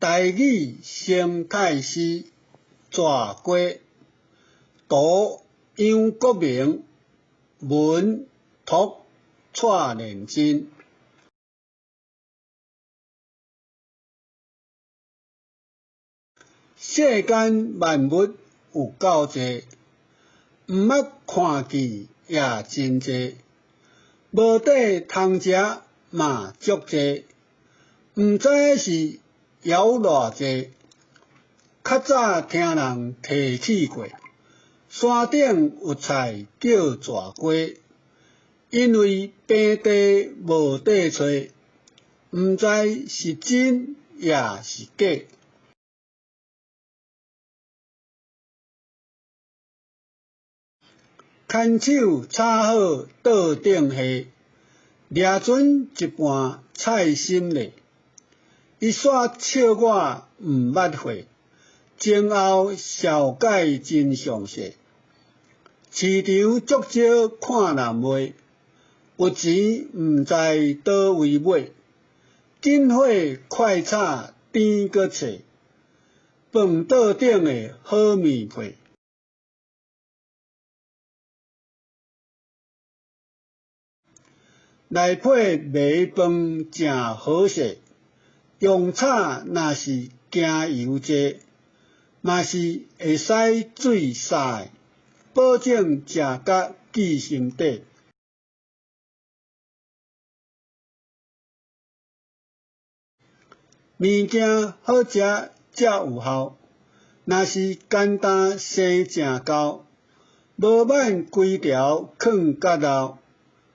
台語生態詩，蛇瓜，圖楊國明，文圖蔡連真。世間萬物有夠濟，毋捌看見也真濟，無底通食嘛足濟，毋知是枵偌濟。較早聽人提起過，山頂有菜叫蛇瓜，因為平地無地揣，毋知是真抑是假。牽手插好桌頂下，掠準一盤菜心咧。伊煞笑我毋捌貨，前後紹解真詳細。市場足少看人賣，有錢毋知佗位買。緊火快炒甜閣脆，飯桌頂的好麵配。來配糜飯誠好勢，用炒若是驚油濟，嘛是會使水捎的，保證食甲記心底。物件好食才有效，若是簡單生誠厚，無挽規條囥甲老，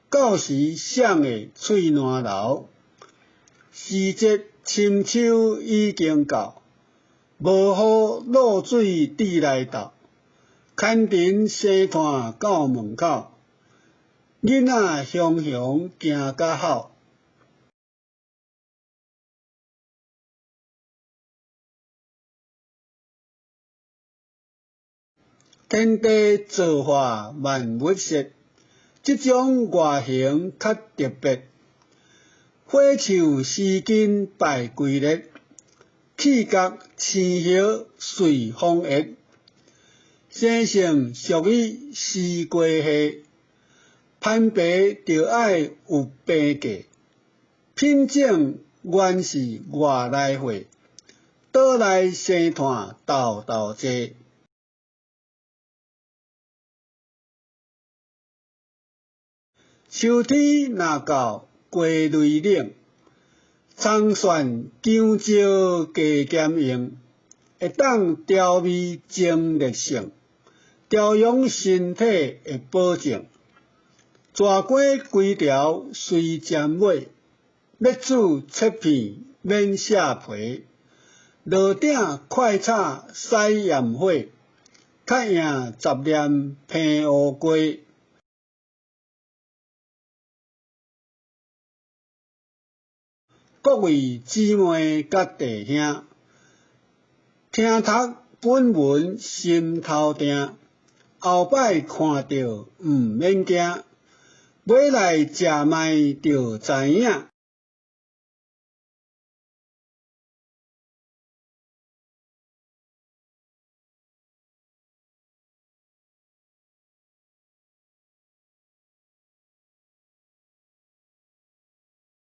到時誰會喙瀾流？時節深秋已經到，無雨露水滴來到，牽藤生炭到門口，囡仔雄雄行甲吼。天地造化萬物說，這種外形較特別。火樹絲巾拜歸日，氣角青葉隨風葉。生性屬於絲瓜系，攀爬著愛有病價。品種原是外來貨，倒來生炭沓沓濟。秋天若到雞雷冷，蔥蒜薑椒加減用，會當調味精力性，調養身體的保證。蛇瓜規條隨尖尾，欲煮切片免卸皮，爐鼎快炒使炎火，較贏雜念伻烏雞。各位姊妹佮弟兄，聽讀本文心頭定，後擺看著毋免驚，買來食覓就知影。